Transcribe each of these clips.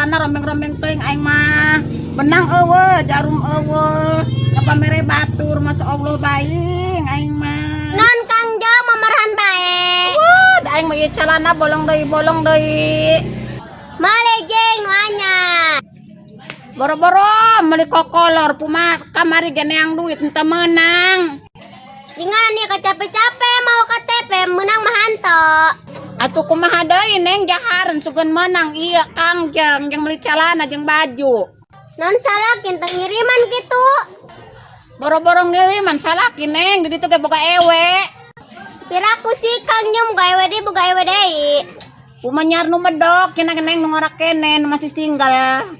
Calana rombeng-rombeng teuing aing mah. Benang euweuh, jarum euweuh. Ngapamere batur, Masya Allah, baing aing mah. Non Kangjeng mamarahan bae. Wah, da aing mah ieu calana bolong deui, bolong deui. Meuli jeng nu anyar. Boro-boro meuli kokolor puma kamari ge neang duit henteu meunang. Tinggal nih capek-capek mawa KTP menang mah henteu. Atuh kumaha deui, Neng, jahareun sugan menang iya Kangjeng jeung meuli calana jeung baju. Non salaki teu ngiriman gitu. Boro-boro ngiriman salaki, Neng, di ditu ge boga ewe. Piraku sih Kangjeng boga ewe deui, boga ewe deui. Kumaha nyiar nu medok cenah, Neng, nu ngora kene nu masih single.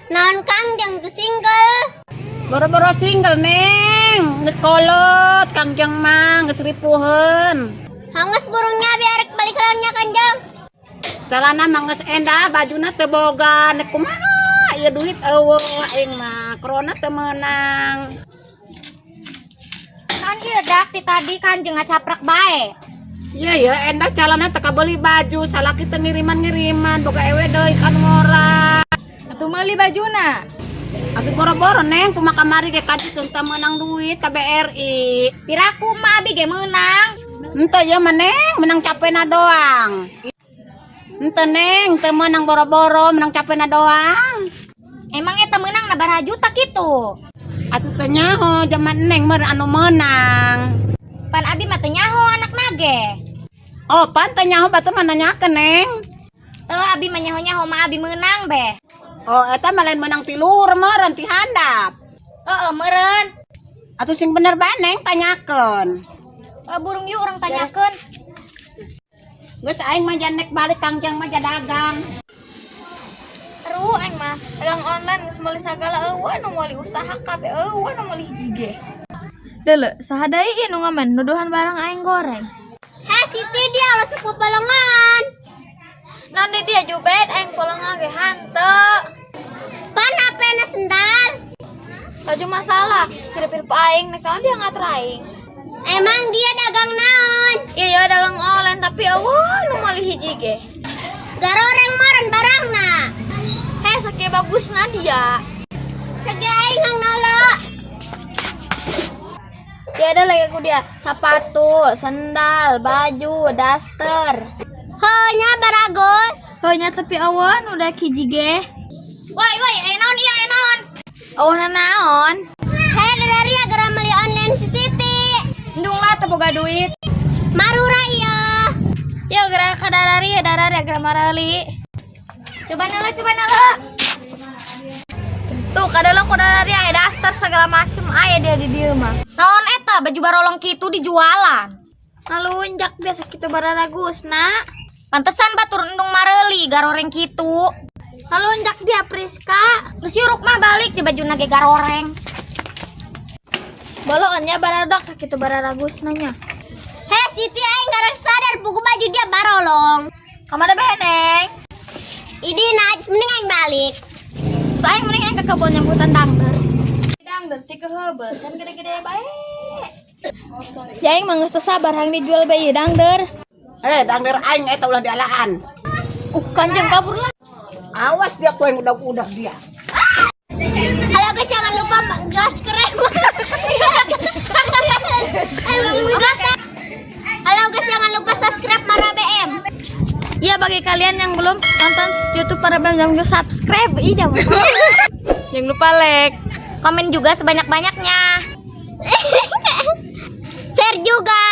Naon Kangjeng teu single? Boro-boro single, Neng, geus kolot Kangjeng mah, geus ripuheun. Hangus burungnya biar balik nya Kangjeng. Calana mah geus endah, bajuna teu boga. Nek kumaha ieu duit euweuh aing mah, corona teu meunang. Kan ieu dak ti tadi Kanjeng ngacaprak bae. Iya ya, endah calana teu kabeli baju, salaki teu ngiriman-ngiriman, boga ewe deui kan ngora. Atuh meuli bajuna. Atuh boro-boro, Neng, kumaha kamari ge ka ditu teu meunang duit ka BRI. Piraku mah abi ge meunang. Henteu ieu mah, Neng, menang capena doang. Henteu, Neng, teu meunang boro-boro, menang capena doang. Emang eta meunang na baraha juta kitu? Atuh teu nyaho, jaman Neng mah anu meunang. Pan abi mah teu nyaho anakna ge. Oh, pan teu nyaho batur mah nanyakeun, Neng. Teu, abi mah nyaho-nyaho mah abi meunang be. Oh, eta mah lain meunang ti luhur meureun ti handap. Heeh, meureun. Atuh sing bener bae, Neng, tanyakeun. Eh, burung yuk urang tanyakeun. Geus aing mah jan nek balik, Kangjeng mah dagang. Aduh, aing mah dagang online geus meuli sagala euweuh nu meuli, usaha kabeh euweuh nu meuli hiji ge. Deuleu, saha deui ieu nu ngamen nuduhan barang aing goreng? Heh, Siti, dia ulah sok popolongan. Naon di dia jubed aing polongan ge hanteu. Pan HP-na sendal. Laju masalah, kira-kira aing nek naon dia ngatur aing. Emang dia dagang naon? Iya ya dagang online tapi euweuh nu meuli hiji ge. Garoreng meureun barangna. Heh, sakieu bagusna dia. Segi aing hang nolo. Dia ada lagi aku dia sepatu, sendal, baju, daster. Heuh nya baragus. Heuh nya tapi euweuh nu udah hiji ge. Woi woi, aya naon ieu, aya naon? Euweuh naon? Heh, dari ya geura meuli online si Siti. Endung lah teu boga duit. Marura ieu. Yo geura ka darari ya darari geura marali. Coba nala, coba nala. Tuh kadala ku darari aya daster segala macem aya dia di dieu mah. Naon eta baju barolong kitu dijualan? Ngalunjak dia sakitu bararagusna. Pantesan batur endung mareuli garoreng kitu. Ngalunjak dia Priska. Geus yuruk mah balik di bajuna ge garoreng. Boloon nya baradak sakitu bararagusna nya. Heh, Siti, aing garek sadar buku baju dia barolong. Kamana bae, Neng? Idi najis, mending aing balik. Saing mending aing ke kebon nyambutan dangder. Dangder ti keheubeul kan gede-gede bae. Ya aing mah geus teu sabar hayang dijual bae ieu dangder. Eh, dangder aing eta ulah dialaan. Kanjeng kabur lah. Awas dia ku yang udah-udah dia. Halo guys, jangan lupa gas keren. Halo guys, jangan lupa subscribe Mara BM. Ya bagi kalian yang belum nonton YouTube Mara BM jangan lupa subscribe. Ih, jangan lupa. Jangan lupa like. Komen juga sebanyak-banyaknya. Share juga.